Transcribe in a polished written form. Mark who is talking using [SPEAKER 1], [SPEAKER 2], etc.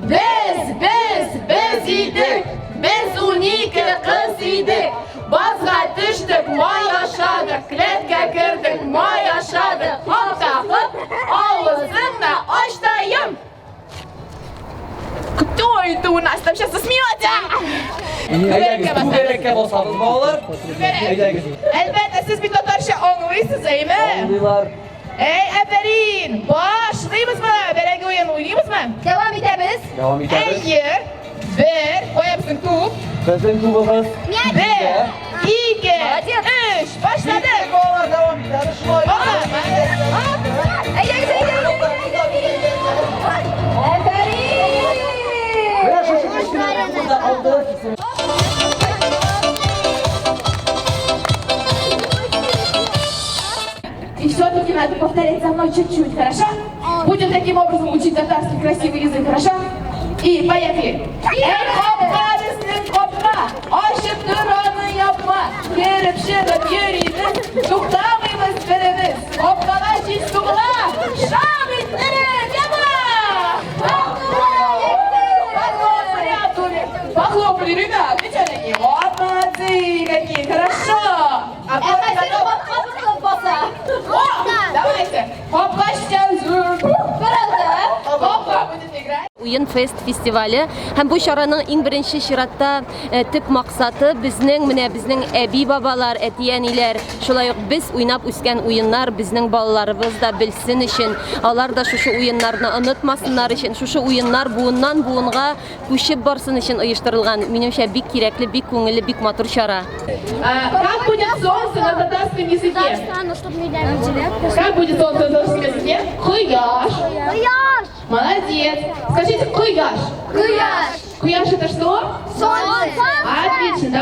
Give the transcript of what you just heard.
[SPEAKER 1] Без, без, без идек, без 12 кыз идек. Базга төштек, май ашадык, келәткә кердек, май ашадык. Хоп та хоп, авызыңны ач та йом. Кто это у нас там сейчас засмеется?
[SPEAKER 2] Әйдәгез, түгәрәккә басабыз, балалар. Әйдәгез.
[SPEAKER 1] Әлбәттә, сез бит татарча аңлыйсыз, әйме?
[SPEAKER 2] Аңлыйлар.
[SPEAKER 1] Әй, афәрин! Башлыйбызмы? Бәрәңге уен уйныйбызмы?
[SPEAKER 3] Дәвам итәбез.
[SPEAKER 2] Дәвам итәбез.
[SPEAKER 1] Әйе. Бер, кая безнең туп?
[SPEAKER 2] Безнең тубыбыз.
[SPEAKER 1] Бер, ике,
[SPEAKER 3] Молодец.
[SPEAKER 1] өч, башладык!
[SPEAKER 2] Балалар, дәвам итәбез шулай.
[SPEAKER 3] Әйдәгез, әйдәгез. Афәрин!
[SPEAKER 2] Менә шушы кечкенә тубы да алды.
[SPEAKER 1] И все-таки надо повторять за мной чуть-чуть, хорошо? Будем таким образом учить татарский красивый язык, хорошо? И поехали! Эй, капка, безнең капка, ачып тор аны япма, кереп чыгып йөрибез, туктамыйбыз беребез, капкага җил сугыла, шап иттереп яба! Похлопали, Абдуле, похлопали, ребят, видите, они? Вот молодцы какие, хорошо!
[SPEAKER 3] Ә
[SPEAKER 1] А
[SPEAKER 3] хәзер капка борылып баса.
[SPEAKER 1] О, давайте! Капка сейчас
[SPEAKER 3] Борылды.
[SPEAKER 1] Капка будет играть.
[SPEAKER 4] Уен фест фестивале һәм бу чараның иң беренче чиратта төп максаты безнең менә безнең әби бабалар, әти әниләр, шулай ук без уйнап үскән уеннар безнең балаларыбыз да белсен өчен, алар да шушы уеннарны онытмасыннар өчен, шушы уеннар буыннан буынга күчеп барсын өчен оештырылган, минемчә, бик кирәкле, бик күңелле, бик матур чара.
[SPEAKER 1] А, как будет солнце на татарском языке? Как будет солнце на татарском языке? Кояш.
[SPEAKER 5] Кояш!
[SPEAKER 1] Молодец. Скажите кояш.
[SPEAKER 5] Кояш!
[SPEAKER 1] Кояш это что?
[SPEAKER 5] Солнце!
[SPEAKER 1] Отлично.